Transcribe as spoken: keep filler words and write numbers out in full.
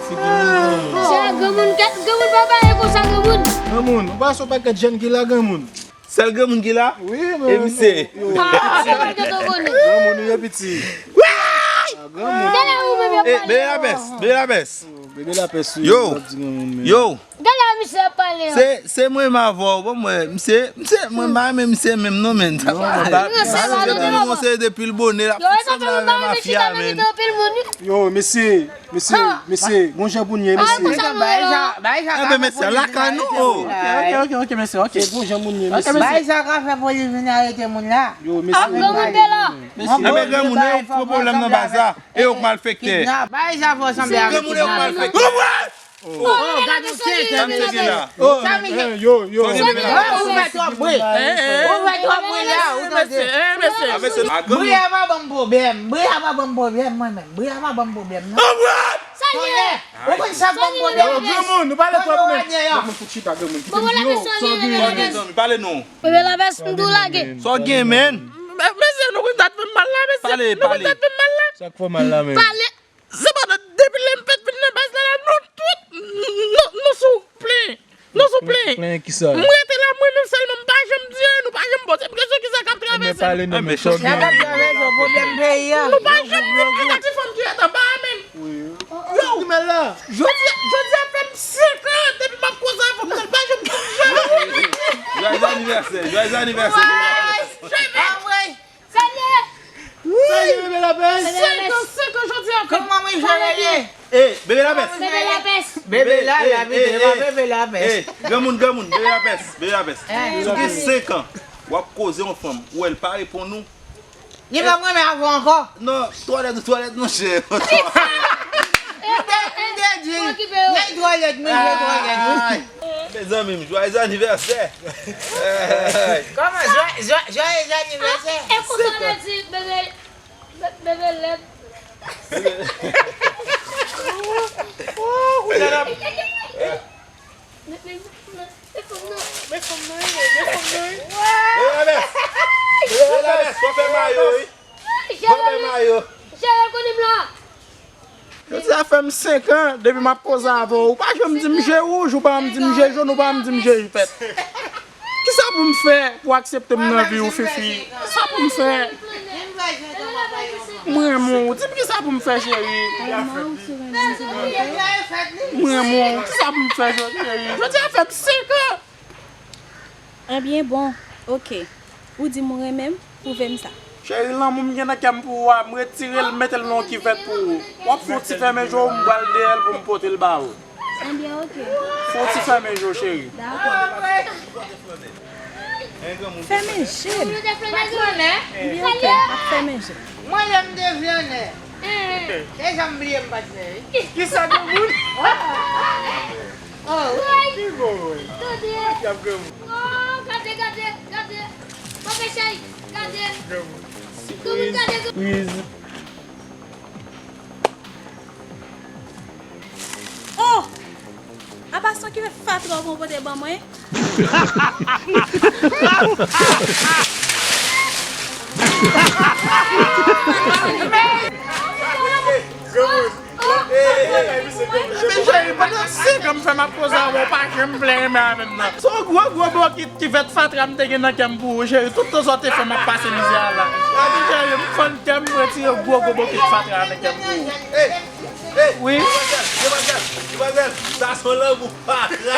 Se granmoun, granmoun pa pale konsa, granmoun. Granmoun, ou pa se yon pakèt jèn ki la, granmoun. Sèl granmoun ki la? Wi, men. E misye? Ah, se pa granmoun konnen. Granmoun, ou ye piti. Gade ou menm yo pale. Bebe Lapès, Bebe Lapès. Bebe Lapès, wi. Yo. Yo. Gade la misye ap pale an. Se, se mwen menm avè w, bon, mwen, misye, misye, mwen pa renmen misye menm non, men. Misye te nou konseye depi l bonè, l ap fout sanble avè mafya, men. Yo, mesye, mesye, mesye, gon jan pou n ye, mesye. Enben, mesye, lakay nou, o. Ok, ok, ok, mesye, ok. Gon jan pou n ye, mesye. Bay sa ka fè pou li vin arete moun la. Yo, mesye. Enben, granmoun, e ou k pran pwoblèm nan baz la. E ou k malfektè. Bay sa fò sanble avèk kidnapè. Granmoun, e ou k malfektè. Oh, gade yon tenten, mesye. Sa misye. Yo, yo. Ou fè twòp bri. Ou fè twòp bri la, ou tande. Bri a pa ban m pwoblèm. Bri a pa ban m pwoblèm, mwen menm. Bri a pa ban m pwoblèm, non. Konnen, ou konn sa k ban m pwoblèm. Yo, granmoun, nou pale twòp, men. Granmoun, fout chita, granmoun. Kite m di yo, sa w gen, zanmi, pale non. Bebe Lapès, m tou lage. Sa w gen, men? Mesye, nou konn sa k fè m mal la, mesye. Nou konn sa k fè m mal la. Sa k fè w mal la, men? Pale. Se pandan depi lè m fèk vin nan baz la, la, nou tout, nou, nou sou plen. Nou sou plen. Plen ki sa? M rete la, mwen menm sèlman, m pa janm di anyen, nou pa janm poze m kesyon ki sa k ap travèse. Enben, pale non, men, sa w gen? Sa k ap travèse, pwoblèm peyi a. Nou pa janm di anyen, ti fanm ki ret anba a menm. Yo, jodi a, jodi a fè m senk an depi m ap koze avè w, m pa janm di anyen. Joyeux anniversaire, joyeux anniversaire. Anmwey. Salye! Salye, Bebe Lapès! Senk an, senk an jodi a. Kòman mwen jere ye? E, Bebe Lapès! Bebe Lapès! Bebe la, la, Bebe la, Bebe Lapès. E, granmoun, granmoun, Bebe Lapès, Bebe Lapès. Ou gen senk an, w ap koze yon fanm, ou wè l pa reponn ou. Li pa renmen avè w ankò. Non, twalèt ou twalèt, monchè. M te, m te di l, nèg twalèt, mwen jwe twalèt, wi. Mezanmi, joyeux anniversaire. Kòman? Joyeux, joyeux anniversaire. E konsa w di, bebe, be-, bebe lèd. Bebe. Ooh, kounye a. Men, men, men, men fanm nan. Men fanm nan, men fanm nan. Bebe Lapès. Bebe Lapès, w ap fè mayo, wi. W ap fè mayo. Jere l konnen m la. Jodi a fè m senk an, depi m ap koze avè w, ou pa janm di m je wouj, ou pa janm di m je jòn, ou pa janm di m je vèt. Kisa pou m fè pou w aksepte m nan vi w, Fifi? Kisa pou m fè? M renmen w. Di m kisa pou m fè, cheri. M renmen w. Kisa pou m fè, cheri? Jodi a fè m senk an. Ebyen, bon, oke. Ou di m ou renmen m, pwouve m sa. Cheri, lanmou m gen nan kè m pou ou a, m retire l, m mete l nan yon kivèt pou ou. W ap fè yon ti fèmen je w, m pral dèyè l pou m pote l ba ou. Ebyen, oke. Fè yon ti fèmen je w, cheri. Dakò. Fèmen je m. Ebyen, oke, m ap fèmen je m. Mwen, lè m te vyanè. Deja m bliye m pa t fè, wi. Kisa, granmoun? Oh, wi. Ki bon, wi? Tande. K ap granmoun. Oh, gade, gade, gade. Move chay, gade. Granmoun. Granmoun, gade. Sipriz. Oh! Apa sa ki fè fatra w pran pote ban mwen? Men cheri, pandan senk an m fè m ap koze avè w, w pa janm vle renmen avè m nan. Se yon gwo, gwo bokit kivèt fatra m te gen nan kè m pou ou, cheri. Tout tan sa w te fè m ap pase mizè a la. Gade, cheri, m fann kè m, m retire gwo, gwo bokit fatra a nan kè m pou ou. Wi. Demwazèl, demwazèl, demwazèl, sa se yon lanmou fatra.